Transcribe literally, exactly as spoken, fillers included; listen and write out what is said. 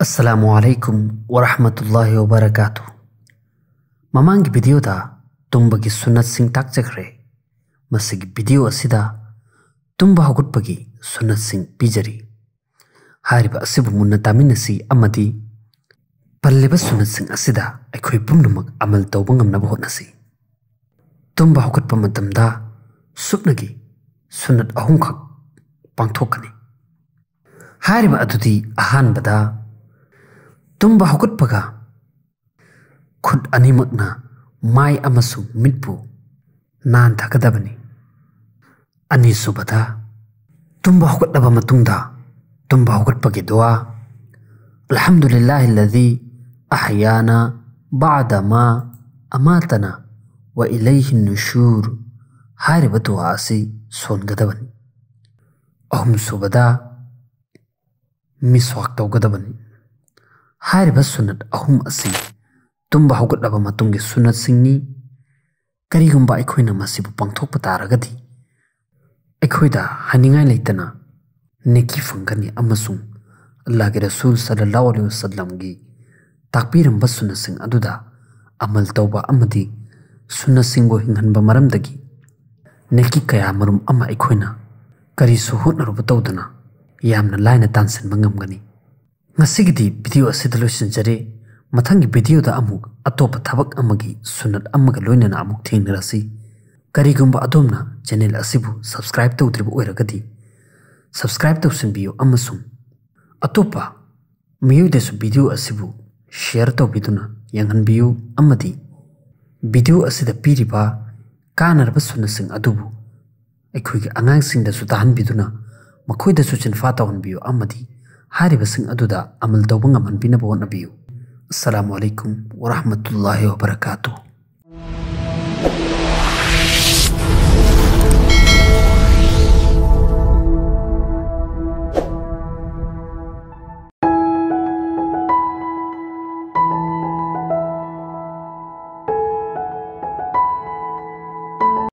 ꯑꯁꯂꯥꯃꯨ ꯑꯂꯥꯏꯀꯨꯝ ꯋꯔꯍꯃꯇꯨꯜꯂꯥꯍꯤ ꯋꯕꯔꯀꯥꯇꯨ꯫ ꯃꯃꯥꯡꯒꯤ ꯚꯤꯗꯤꯑꯣꯗ ꯇꯨꯝꯕꯒꯤ ꯁꯨꯟꯅꯠꯁꯤꯡ ꯇꯥꯛꯆꯈ꯭ꯔꯦ꯫ ꯃꯁꯤꯒꯤ ꯚꯤꯗꯤꯑꯣ ꯑꯁꯤꯗ ꯇꯨꯝꯕ ꯍꯧꯒꯠꯄꯒꯤ ꯁꯨꯟꯅꯠꯁꯤꯡ ꯄꯤꯖꯔꯤ꯫ ꯍꯥꯏꯔꯤꯕ ꯑꯁꯤꯕꯨ ꯃꯨꯟꯅ ꯇꯥꯃꯤꯟꯅꯁꯤ ꯑꯃꯗꯤ ꯄꯜꯂꯤꯕ ꯁꯨꯟꯅꯠꯁꯤꯡ ꯑꯁꯤꯗ ꯑꯩꯈꯣꯏ ꯄꯨꯝꯅꯃꯛ ꯑꯃꯜ ꯇꯧꯕ ꯉꯝꯅꯕ ꯍꯣꯠꯅꯁꯤ꯫ ꯇꯨꯝꯕ ꯍꯧꯒꯠꯄ ꯃꯇꯝꯗ ꯁꯨꯞꯅꯒꯤ ꯁꯨꯟꯅꯠ ꯑꯍꯨꯝꯈꯛ ꯄꯥꯡꯊꯣꯛꯀꯅꯤ꯫ ꯍꯥꯏꯔꯤꯕ ꯑꯗꯨꯗꯤ ꯑꯍꯥꯟꯕꯗ ꯇꯨꯝꯕ ꯍꯧꯒꯠꯄꯒ ꯈꯨꯠ ꯑꯅꯤꯃꯛꯅ ꯃꯥꯏ ꯑꯃꯁꯨꯡ ꯃꯤꯠꯄꯨ ꯅꯥꯟꯊꯒꯗꯕꯅꯤ꯫ ꯑꯅꯤꯁꯨꯕꯗ, ꯇꯨꯝꯕ ꯍꯧꯒꯠꯂꯕ ꯃꯇꯨꯡꯗ ꯇꯨꯝꯕ ꯍꯧꯒꯠꯄꯒꯤ ꯗꯨꯋꯥ, "ꯑꯜꯍꯝꯗꯨꯂꯤꯜꯂꯥꯍꯤꯜꯂꯗꯤ ꯑꯍꯌꯥꯅ ꯕꯥꯗ ꯃꯥ ꯑꯃꯥꯇꯅ ꯋ ꯏꯂꯩꯍꯤ ꯅꯨꯁꯨꯔ" ꯍꯥꯏꯔꯤꯕ ꯗꯨꯋꯥ ꯑꯁꯤ ꯁꯣꯟꯒꯗꯕꯅꯤ꯫ ꯑꯍꯨꯝꯁꯨꯕꯗ, ꯃꯤꯁꯋꯥꯛ ꯇꯧꯒꯗꯕꯅꯤ꯫ ꯍꯥꯏꯔꯤꯕ ꯁꯨꯟꯅꯠ ꯑꯍꯨꯝ ꯑꯁꯤ ꯇꯨꯝꯕ ꯍꯧꯒꯠꯂꯕ ꯃꯇꯨꯡꯒꯤ ꯁꯨꯟꯅꯠꯁꯤꯡꯅꯤ꯫ ꯀꯔꯤꯒꯨꯝꯕ ꯑꯩꯈꯣꯏꯅ ꯃꯁꯤꯕꯨ ꯄꯥꯡꯊꯣꯛꯄ ꯇꯥꯔꯒꯗꯤ ꯑꯩꯈꯣꯏꯗ ꯍꯥꯏꯅꯤꯡꯉꯥꯏ ꯂꯩꯇꯅ ꯅꯦꯀꯤ ꯐꯪꯒꯅꯤ ꯑꯃꯁꯨꯡ ꯑꯜꯂꯥꯍꯒꯤ ꯔꯁꯨꯜ ꯁꯜꯂꯜꯂꯥꯍꯨ ꯑꯂꯩꯍꯤ ꯋꯁꯜꯂꯝꯒꯤ ꯇꯥꯛꯄꯤꯔꯝꯕ ꯁꯨꯟꯅꯠꯁꯤꯡ ꯑꯗꯨꯗ ꯑꯃꯜ ꯇꯧꯕ ꯑꯃꯗꯤ ꯁꯨꯟꯅꯠꯁꯤꯡꯕꯨ ꯍꯤꯡꯍꯟꯕ ꯃꯔꯝꯗꯒꯤ ꯅꯦꯀꯤ ꯀꯌꯥ ꯃꯔꯨꯝ ꯑꯃ ꯑꯩꯈꯣꯏꯅ ꯀꯔꯤꯁꯨ ꯍꯣꯠꯅꯔꯨꯕ ꯇꯧꯗꯅ ꯌꯥꯝꯅ ꯂꯥꯏꯅ ꯇꯥꯟꯁꯤꯟꯕ ꯉꯝꯒꯅꯤ꯫ ꯉꯁꯤꯒꯤꯗꯤ ꯚꯤꯗꯤꯑꯣ ꯑꯁꯤꯗ ꯂꯣꯏꯁꯤꯟꯖꯔꯦ꯫ ꯃꯊꯪꯒꯤ ꯚꯤꯗꯤꯑꯣꯗ ꯑꯃꯨꯛ ꯑꯇꯣꯞꯄ ꯊꯕꯛ ꯑꯃꯒꯤ ꯁꯨꯟꯅꯠ ꯑꯃꯒ ꯂꯣꯏꯅꯅ ꯑꯃꯨꯛ ꯊꯦꯡꯅꯔꯁꯤ꯫ ꯀꯔꯤꯒꯨꯝꯕ ꯑꯗꯣꯝꯅ ꯆꯦꯅꯦꯜ ꯑꯁꯤꯕꯨ ꯁꯕꯁꯀ꯭ꯔꯥꯏꯕ ꯇꯧꯗ꯭ꯔꯤꯕ ꯑꯣꯏꯔꯒꯗꯤ ꯁꯕꯁꯀ꯭ꯔꯥꯏꯕ ꯇꯧꯁꯤꯟꯕꯤꯌꯨ ꯑꯃꯁꯨꯡ ꯑꯇꯣꯞꯄ ꯃꯤꯑꯣꯏꯗꯁꯨ ꯚꯤꯗꯤꯑꯣ ꯑꯁꯤꯕꯨ ꯁꯤꯌꯔ ꯇꯧꯕꯤꯗꯨꯅ ꯌꯦꯡꯍꯟꯕꯤꯌꯨ ꯑꯃꯗꯤ ꯚꯤꯗꯤꯑꯣ ꯑꯁꯤꯗ ꯄꯤꯔꯤꯕ ꯀꯥꯟꯅꯔꯕ ꯁꯨꯟꯅꯠꯁꯤꯡ ꯑꯗꯨꯕꯨ ꯑꯩꯈꯣꯏꯒꯤ ꯑꯉꯥꯡꯁꯤꯡꯗꯁꯨ ꯇꯥꯍꯟꯕꯤꯗꯨꯅ ꯃꯈꯣꯏꯗꯁꯨ ꯆꯤꯟꯐꯥ ꯇꯧꯍꯟꯕꯤꯌꯨ ꯑꯃꯗꯤ ꯍꯥꯏꯔꯤꯕꯁꯤꯡ ꯑꯗꯨꯗ ꯑꯃꯜ ꯇꯧꯕ ꯉꯝꯍꯟꯕꯤꯅꯕ ꯍꯣꯠꯅꯕꯤꯌꯨ꯫ ꯑꯁꯂꯥꯃꯨ ꯑꯂꯥꯏꯀꯨꯝ ꯋꯔꯍꯃꯇꯨꯜꯂꯥꯍꯤ ꯋꯕꯔꯀꯥꯇꯨ꯫